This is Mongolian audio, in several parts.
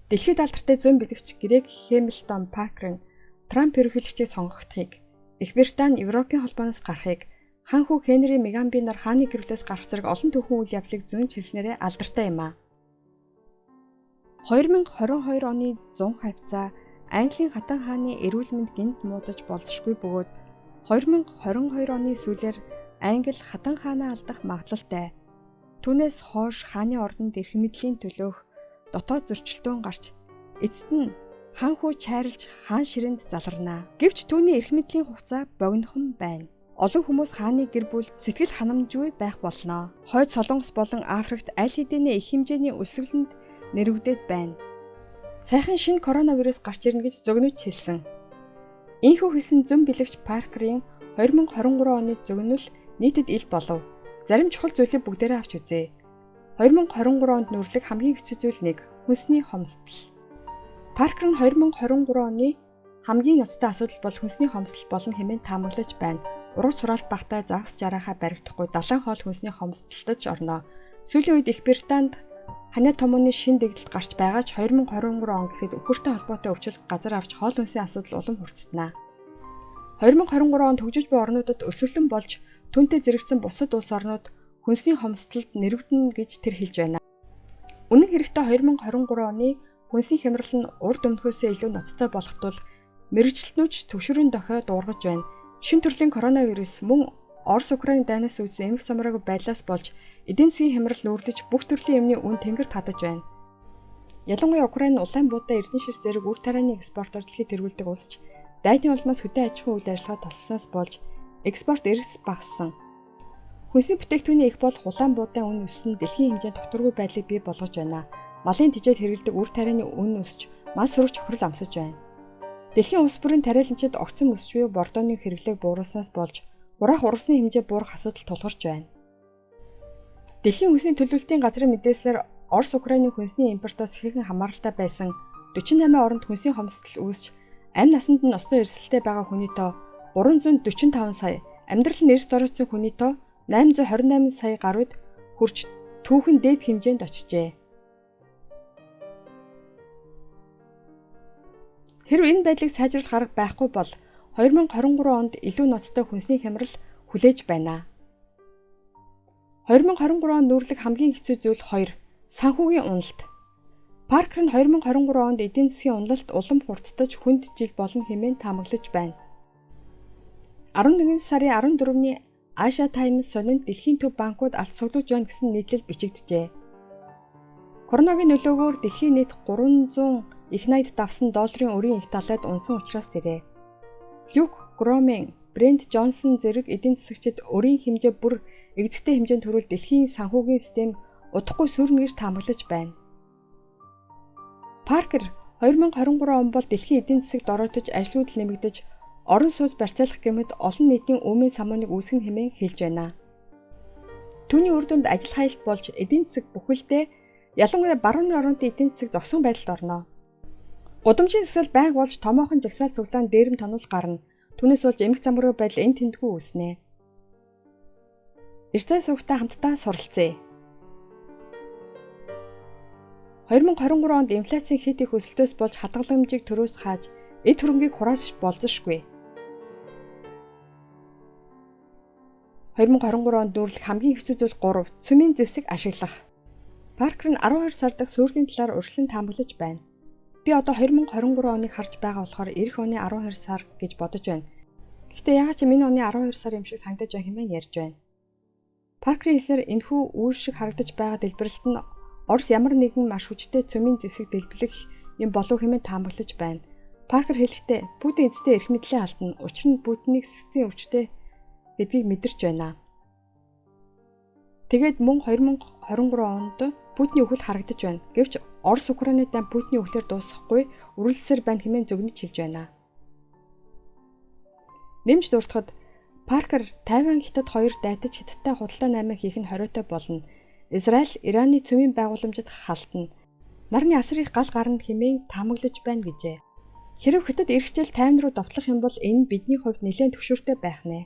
Дэлхийд алдартай зүүн бэлэгч Грег Хэмилтон Паркер нь Трамп ерөнхийлөгчийг сонгогдохыг, Их Британи Европын холбооноос гарахыг, хаан хүү Хенри Мегамби нар хааны гэрлээс гарах зэрэг олон түүхэн үйл явдлыг зүүнч хэлснээрээ алдартай юм аа. 2022 оны 100 хавьцаа Английн хатан хааны эрүүл мэнд гэнэт муудаж болзошгүй бөгөөд 2022 оны сүүлээр Англи хатан хаанаа алдах магадлалтай. Түүнээс хойш хааны ордонд эрх мэдлийн төлөөх дотоод зөрчилдөөн гарч эцэст нь хаан хүү Чарльз хаан ширээнд заларна. Гэвч түүний эрх мэдлийн хугацаа богинохон байна. Олон хүмүүс хааны гэр бүл сэтгэл ханамжгүй байх болно. Хойд Солонгос болон Африкт аль хэдийнэ их хэмжээний өлсгөлөнд нэрвэгдээд байна. Саяхан шинэ коронавирус гарч ирнэ гэж зөгнөж хэлсэн. Ийнхүү хэлсэн зөн бэлэгч Паркерийн 2023 оны зөгнөл нийтэд ил болов. Зарим чухал зүйлийг бүгдээрээ авч үзье. 2023 онд нүрлэх хамгийн хэцүү зүйл 1. Хүнсний хомсдол. Паркер нь 2023 оны хамгийн ноцтой асуудал бол хүнсний хомсдол болно хэмээн таамаглаж байна. Урагш сураалт багтаа загас жараахаа баригдахгүй далайн хоол хүнсний хомсдолд ч орно. Сүүлийн үед Их Британд ханиа томооны шин дэгдэлт гарч байгаа ч 2023 он гэхэд үхэртэй холбоотой өвчлөл газар авч хоол хүнсний асуудал улам хурцдана. 2023 онд хөгжиж буй орнуудад өсвөлэн болж түүнтэй зэрэгцэн бусад улс орнууд хүнсний хомсдолд нэрвэгдэнэ гэж тэр хэлж байна. Үнэн хэрэгтээ 2023 оны хүнсний хямрал нь урд өмнөхөөсөө илүү ноцтой болох тул мэргэжилтнүүд түгшүүрийн дохио дуугаргаж байна. Шинэ төрлийн коронавирус мөн Орос Украины дайнаас үүссэн эмх самраагүй байдлаас болж эдийн засгийн хямрал нүүрлэж бүх төрлийн юмны үн тэнгэр татаж байна. Ялангуяа Украин улаан буудаа эрдэнэ шир зэрэг үр тарианы экспортоор дэлхийд тэргүүлдэг улс ч дайны улмаас хөдөө аж ахуйн үйл ажиллагаа тасласнаас болж экспорт эргэц багассан. Хүнсний бүтээгдэхүүний их болох улаан буудаан үн өссөн дэлхийн хэмжээнд тогтворгүй байдлыг бий болгож байна. Малын тижэл хэрэглэдэг үр тарианы үн өсч мал сүрэг чохрол амсаж байна. Дэлхийн улс бүрийн тариаланчид огцом өсч буй бордооны хэрэглээг бууруулснаас болж хураах ургасны хэмжээ буурах асуудал тулгарч байна. Дэлхийн хүнсний төлөвлөлтийн газрын мэдээллээр Орос Украины хүнсний импортоос ихээхэн хамааралтай байсан 48 оронд хүнсний хомсдол үүсч амь насанд нь ёстой эрсдэлтэй байгаа хүний тоо 345 сая, амьдрал нь эрс доройтсон хүний тоо 828 сая гаруйд хүрч түүхэн дээд хэмжээнд очжээ. Хэрв энэ байдлыг сайжруулах арга байхгүй бол 2023 онд илүү ноцтой хүнсний хямрал хүлээж байна. 2023 онд нүүрлэх хамгийн хэцүү зүйл 2. Санхүүгийн уналт. Паркер нь 2023 онд эдийн засгийн уналт улам хурцдаж хүнд жил болно хэмээн таамаглаж байна. 11 сарын 14-ний Asia Times сонинд дэлхийн төв банкуд алт суглуулж байна гэсэн нийтлэл бичигджээ. Коронагийн нөлөөгөөр дэлхийн нийт 300 их 80 давсан долларын өрийн их далайд унсан учраас тэрэ. Люк Громен, Брент Джонсон зэрэг эдийн засагчид өрийн хэмжээ бүр эгдэхтэй хэмжээнд төрөл дэлхийн санхүүгийн систем удахгүй сүрнэ гэж таамаглаж байна. Паркер 2023 он бол дэлхийн эдийн засаг доройтож ажилгүйдэл нэмэгдэж орон сууц барьцаалах гэмэд олон нийтийн өмнө самууныг үүсгэн хэмээн хэлж байна. Түүний үр дүнд ажил хайлт болж эдийн засаг бүхэлдээ ялангуяа барууны орнуудын эдийн засаг зогсон байдалд орно. Гудамжийн засал байнга болж томоохон жагсаал цуглаан дээрэм тонол гарна. Түүнээс болж эмх замруу байдал энэ тэндгүү үүснэ. Эрцээ суугтай хамтдаа суралцъя. 2023 онд инфляцийн хэт их өсөлтөөс болж хадгаламжийг төрөөс хааж эд хөрөнгийг хурааж болзошгүй. 2023 онд нүүрлэх хамгийн хэцүү зүйл 3. Цөмийн зэвсэг ашиглах. Паркер нь 12 сар дахь сүйрлийн талаар урьдчилан таамаглаж байна. Би одоо 2023 оныг харж байгаа болохоор ирэх оны 12 сар гэж бодож байна. Гэхдээ яагаад ч минь оны 12 сар юм шиг санагдаж байна хэмээн ярьж байна. Паркерийн хэлсээр энэхүү үйл шиг харагдаж байгаа дэлбэрэлт нь Орос ямар нэгэн маш хүчтэй цөмийн зэвсэг дэлбэлэх юм болов хэмээн таамаглаж байна. Паркер хэлэхдээ Путин эцэстээ эрх мэдлээ алдна. Учир нь Путинийг сэтгцийн өвчтэй гэдгийг мэдэрч байна. Тэгээд мөн 2023 онд Путиний үхэл харагдаж байна. Гэвч Орос Украины дайн Путиний үхлээр дуусахгүй үргэлжлсээр байна хэмээн зөгнөж хэлж байна. Нэмж дурдахад Паркер Тайван Хятад хоёр дайтаж Хятадтай худалдаа найман хийх нь хориотой болно. Израиль Ираны цөмийн байгууламжид халтна. Нарны асар их гал гарна хэмээн таамаглаж байна гэжээ. Хэрэв Хятад ирэх жил Тайван руу довтлох юм бол энэ бидний хувьд нэлээн түгшүүртэй байх нэ.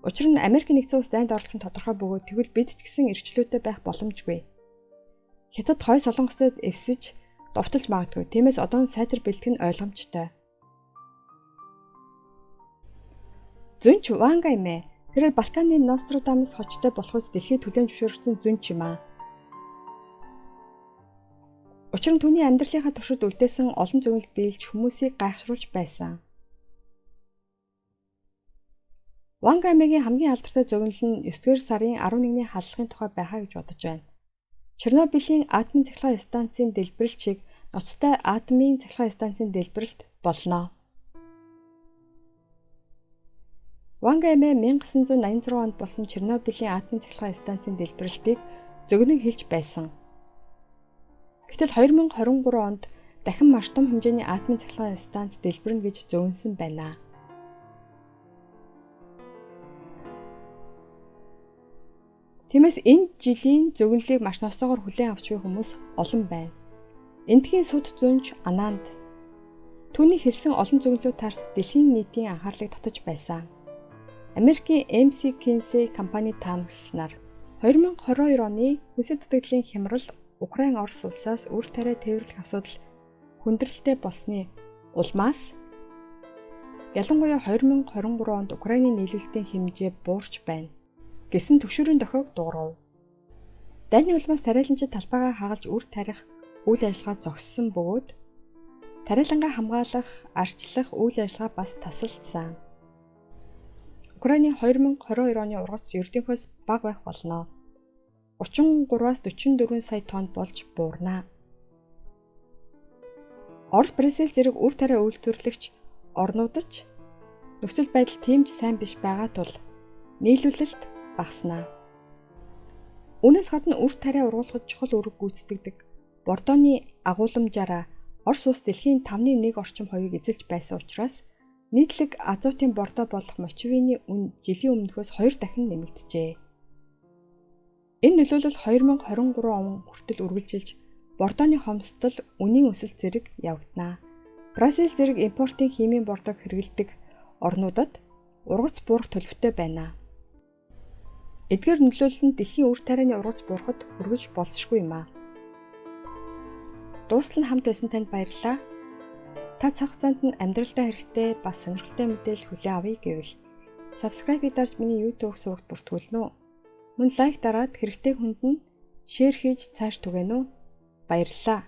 Учир нь Америк нэгдсэн улс дайнд оролцсон тодорхой бөгөөд тэгвэл бид ч гэсэн эрчлөөтэй байх боломжгүй. Хятад хой Солонгостой эвсэж Довтолж магадгүй. Тиймээс одоо нь сайтар бэлтгэх нь ойлгомжтой. Зөнч Ванга эмээ. Тэрээр Балканы Нострадамус хочтой болохоос дэлхийд түлээн зөвшөөрөгдсөн зөнч юм аа. Учир нь түүний амьдралынхаа туршид үлдээсэн олон зөгнөлд биелж хүмүүсийг гайхшруулж байсан. Ванга эмээгийн хамгийн алдартай зөгнөл нь 9-р сарын 11-ний халдлагын тухай байхаа гэж бодож байна. Чернобылийн атомын цахилгаан станцын дэлбэрэлт шиг ноцтой атомын цахилгаан станцын дэлбэрэлт болно. Ванга эмээ 1986 онд болсон Чернобылийн атомын цахилгаан станцын дэлбэрэлтийг зөгнөн хэлж байсан. Гэтэл 2023 онд дахин маш том хэмжээний атомын цахилгаан станц дэлбэрнэ гэж зөгнөсөн байна. Тиймээс энэ жилийн зөгнөлийг маш ноцтойгоор хүлээн авч буй хүмүүс олон байна. Эндхийн суд зөнч Ананд түүний хэлсэн олон зөгнөлүүд таарч дэлхийн нийтийн анхаарлыг татаж байсан. Америкийн McKinsey компани таамагласнаар 2022 оны хүнсний дутагдлын хямрал Украин Орос улсаас үр тариа тээвэрлэх асуудал хүндрэлтэй болсны улмаас ялангуяа 2023 онд Украины нийлүүлэлтийн хэмжээ буурч байна гэсэн түгшүүрийн дохиог дуурав. Дайны улмаас тариаланчид талбайгаа хагалж үр тарих үйл ажиллагаа зогссон бөгөөд тариалангаа хамгаалах, арчлах үйл ажиллагаа бас тасалдсан. Украины 2022 оны ургац ердийнхөөс бага байх болно. 33-аас 44 сая тонн болж буурна. Орос, Бразил зэрэг үр тариа үйлдвэрлэгч орнуудад ч нөхцөл байдал тийм ч сайн биш байгаа тул нийлүүлэлт багаснаа. Үүнээс гадна үр тариа ургуулахад чухал үүрэг гүйцэтгэдэг Бордоны агууламжаараа Орос улс дэлхийн 5.1 орчим хувийг эзэлж байсан учраас нийтлэг азотын бордо болох мочевины үн жилийн өмнөхөөс 2 дахин нэмэгджээ. Энэ нөлөөлөл 2023 он хүртэл үргэлжилж бордоны хомсдол үнийн өсөлт зэрэг явагдана. Бразил зэрэг импортын химийн бордог хэрэглэдэг орнуудад ургац буурах төлөвтэй байна. Эдгээр нөлөөлөл нь дэлхийн үр тарианы ургац буурахад хүргэж болзошгүй юм аа. Дуустал нь хамт байсан танд баярлалаа. Та цаг хугацаанд нь амьдралдаа хэрэгтэй бас сонирхолтой мэдээлэл хүлээн авъя гэвэл subscribe дарж миний YouTube сувагт бүртгүүлнэ үү? Мөн лайк дараад хэрэгтэй хүнд нь шеэр хийж цааш түгээнэ үү? Баярлалаа.